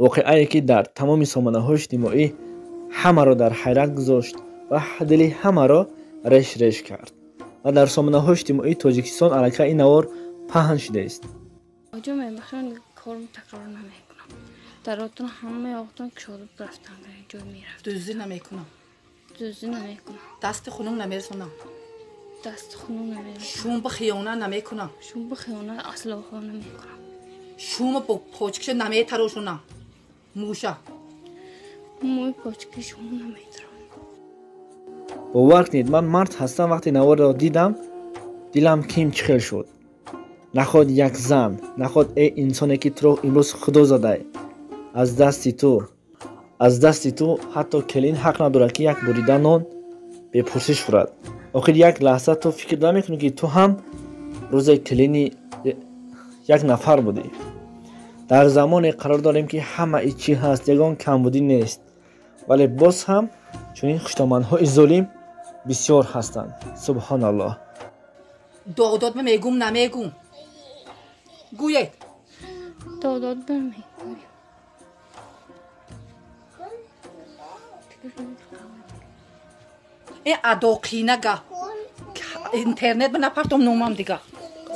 Воқеае, ки дар тамоми сомонаҳои иҷтимоӣ ҳамаро дар ҳайрат гузошт ва дили ҳамаро реш реш кард ва дар сомонаҳои иҷтимоии Тоҷикистон аллакай ин навор паҳн шудааст. Оҷо мебахшам, корм такрор намекунам. Даротон ҳамаи оқтон кушода рафтан, ҷой мерафт. Дуздӣ намекунам. Дуздӣ намекунам. Дасти хунук намерасонам. Дасти хунук намерасонам. Шумба хиёнат намекунам. Шумба хиёнат аслоҳо намекунам. Шума бо почкиша наметарошонам. Мӯша. Мӯи почки шумо наметарошонам. Бовар кунед, ман мард ҳастам, вақте наворро дидам, дилам ким чӣ хел шуд. Наход як зан, наход э инсоне, ки туро имрӯз худо задай, аз дасти ту, аз дасти ту ҳатто келин ҳақ надорад, ки як бурида нон бепурсиш хӯрад. Охир як лаҳза ту фикр намекунӣ, ки ту ҳам рӯзе келини як нафар будӣ. Дар замоне қарор дорем, ки ҳамаи чӣ ҳаст, ягон камбудӣ нест, вале боз ҳам чунин хуштоманҳои золим бисёр ҳастанд. Субҳоналлоҳ. Додод мегум, намегум, гӯед. Додод мегӯем. Э адоқина гап интернет напартом, номам дига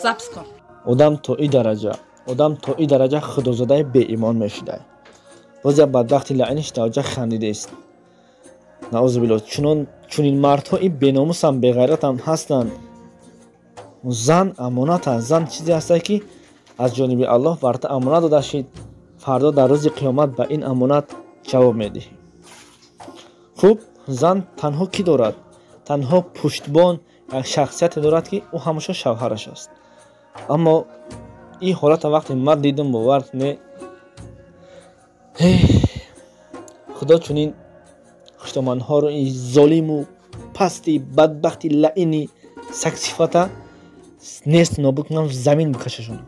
запис кун. Одам то и дараҷа, одам то и дараҷа худозодаи беимон мешудай. Боз як бадбахти лаъиниш даоҷа хандидааст. Наузубилло, чунон чунин мардҳои беномусам, беғайратам ҳастанд. Зан амонат аст. Зан чизе ҳастад, ки аз ҷониби Аллоҳ бар ту амонат дода шид. Фардо дар рӯзи қиёмат ба ин амонат ҷавоб медиҳӣ. Хуб, зан танҳо кӣ дорад? Танҳо пуштбон як шахсияте дорад, ки ӯ ҳамеша шавҳараш аст. Аммо ин ҳолата вақте ман дидам, бовар не, худо чунин хуштоманҳоро, ин золиму пасти бадбахти лаъини сагсифата нест нобуд кунам, замин бикашашон.